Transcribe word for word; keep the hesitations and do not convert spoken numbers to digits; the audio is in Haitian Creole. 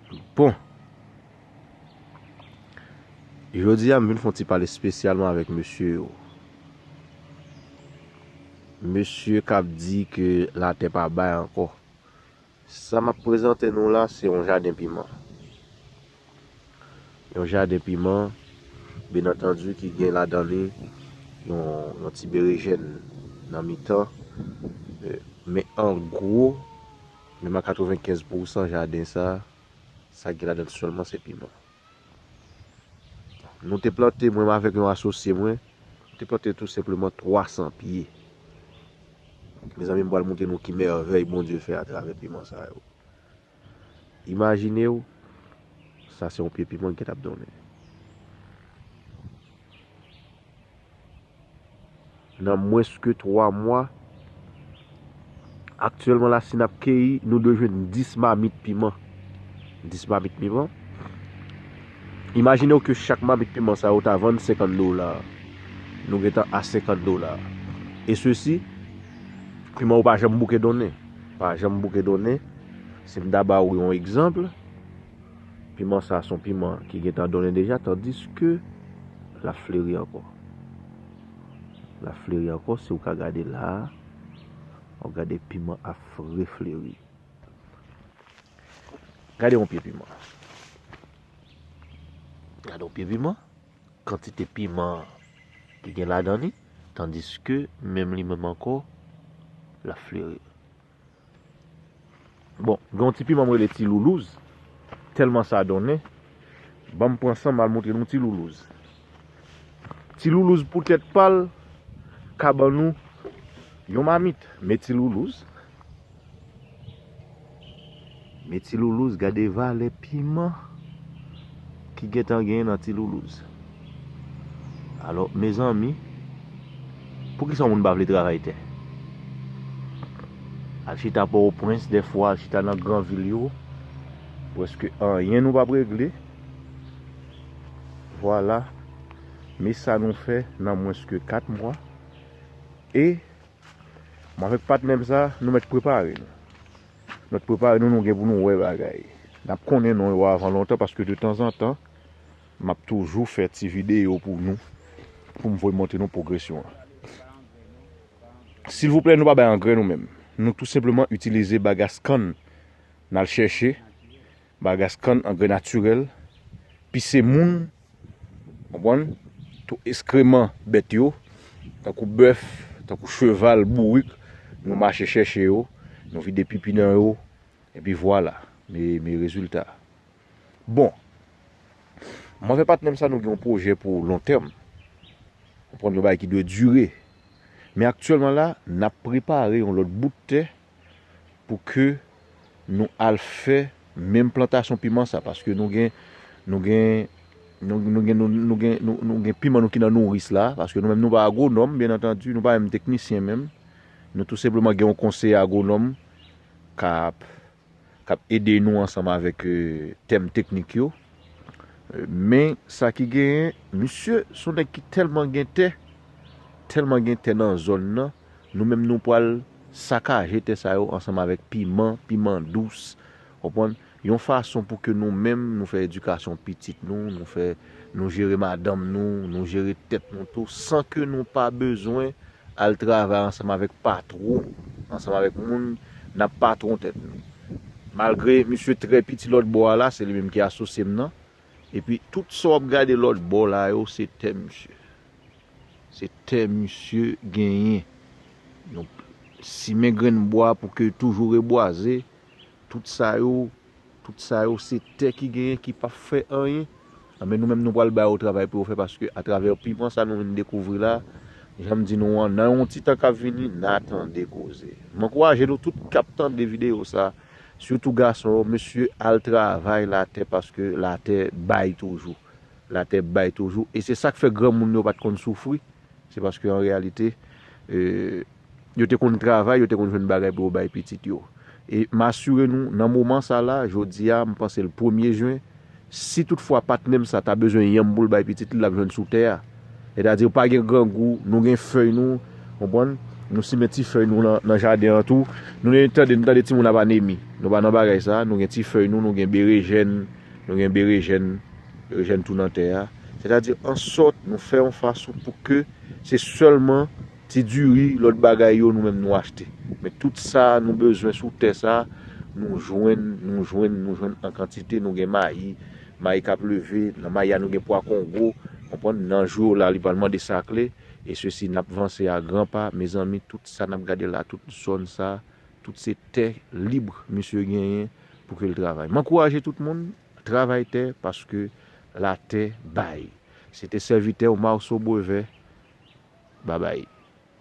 Bon, jodi a m vin fè yon ti pale espesyalman avèk mesye yo. Mesye k ap di ke latè pa bay ankò. Sa m ap prezante nou la, se yon jaden piman. Yon jaden piman, byen antandi, ki gen ladan li yon, yon ti berejèn nan mitan. Eh, men an gwo, menm a katrevenkenz pousan jaden sa, sa gen ladan l sèlman se piman. Nou te plante, mwen avèk yon asosye mwen, nou te plante tou senpleman twa san pye. Mezanmi, m pral montre nou ki mèvèy Bondye fè atravè piman sa yo. Imajine w, sa se yon pye piman ki t ap donnen. Nan mwens ke twa mwa, aktyèlman la, si n ap keyi, nou dwe jwenn dis mamit piman. Dis mamit piman. Imajine w ke chak mamit piman sa yo ta vann senkant dola. Nou gentan a senkant dola. E sesi, piman ou pa janm bouke donnen. Pa janm bouke donnen. Si m ta ba w yon egzanp, piman sa se yon piman ki gentan donnen deja, tandiske l ap fleri ankò. L ap fleri ankò, si w ka gade la a, w ap gade piman ap refleri. Gade yon pye piman. Gade yon pye piman, kantite piman ki gen ladan li, tandiske menm li menm ankò, l ap fleri. Bon, gen yon ti piman m rele ti loulouz. Tèlman sa donnen, ban m pran san m al montre nou ti loulouz. Ti loulouz poutèt pa l ka ban nou yon mamit, men ti loulouz. Men ti loulouz, gade valè piman ki gentan genyen nan ti loulouz. Alò, mezanmi, poukisa yon moun pa vle travay tè? Al chita Pòtoprens, dèfwa al chita nan gran vil yo, prèske anyen nou p ap regle. Vwala, men sa nou fè nan mwens ke kat mwa. E mwen avèk patnè m sa, nou mèt prepare nou. Nou mèt prepare nou, nou gen pou nou wè bagay. N ap konnen non yo avan lontan, paske de tanzantan, m ap toujou fè ti videyo pou nou, pou m voye montre nou pwogresyon an. Silvouplè, nou pa bay angrè nou menm. Nou tou senpleman itilize bagas kann n al chèche, bagas kann, angrè natirèl, pise moun, konprann? Tou eskreman bèt yo, tankou bèf, tankou cheval, bourik, nou mache chèche yo, nou vide pipi nan yo, epi vwala, men, men rezilta. Bon, mwen avèk patnè m sa, nou gen yon pwojè pou lon tèm. Konprann, yon bagay ki dwe dire. Men aktyèlman la, n ap prepare yon lòt bout tè pou ke nou al fè menm plantasyon piman sa, paske nou gen, nou gen, nou, nou gen, nou, nou gen, nou, nou gen piman nou ki nan nouris la, paske nou menm nou pa agwonòm, byen antandi, nou pa menm teknisyen menm. Nou tou senpleman gen yon konseye agwonòm k ap, k ap ede nou ansanm avèk, eh, tèm teknik yo. Eh, men sa ki genyen, misye se yon nèg ki tèlman gen tè, tèlman gen tè nan zòn nan, nou menm nou pral sakaje tè sa yo ansanm avèk piman, piman dous, konprann? Yon fason pou ke nou menm, nou fè edikasyon pitit nou, nou fè, nou jere madanm nou, nou jere tèt nou tou, san ke nou pa bezwen al travay ansanm avèk patwon, ansanm avèk moun, n ap patwon tèt nou. Malgre misye trè piti lòt bò a la, se li menm ki asosye m nan. Epi tout sa w ap gade lòt bò la yo, se tè misye. Se tè misye genyen. Yon simen grenn bwa pou ke toujou rebwaze. Tout sa yo, tout sa yo se tè ki genyen ki p ap fè anyen. Anben, nou menm nou pral ba yo travay pou yo fè, paske atravè piman sa nou vin dekouvri la, jan m di nou an, nan yon ti tan k ap vini, n a tande koze. M ankouraje nou tout k ap tande videyo sa, sitou gason yo, mesye, al travay latè, paske latè bay toujou. Latè bay toujou. E se sa k fè granmoun yo pa t konn soufri. Se paske an reyalite, eh, yo te konn travay, yo te konn jwenn bagay pou yo bay pitit yo. E m asire nou, nan moman sa la, jodi a, m panse l premye jen, si toutfwa patnè m sa ta bezwen yanm pou l bay pitit li, l ap jwenn sou tè a. Sètadi, pa gen grangou, nou gen fèy nou, konprann? Nou simen ti fèy nou nan, nan jaden an tou. Nou tande, nou tande timoun ap anemi. Nou pa nan bagay sa. Nou gen ti fèy nou, nou gen berejèn, nou gen berejèn, berejèn tou nan tè a. Sètadi, ansòt, nou fè yon fason pou ke se sèlman ti diri, lòt bagay yo, nou menm nou achte. Men tout sa nou bezwen sou tè sa, nou jwenn, nou jwenn, nou jwenn an kantite, nou gen mayi, mayi k ap leve, nan mayi a nou gen pwa kongo, konprann, nan jou yo la, li pral mande sakle, e sesi n ap vanse a gran pa, mezanmi, tout sa n ap gade la, tout zòn sa, tout se tè lib misye genyen pou ke l travay. M ankouraje tout moun, travay tè, paske latè bay. Se te sèvitè w, Marceau Brevet. Babay.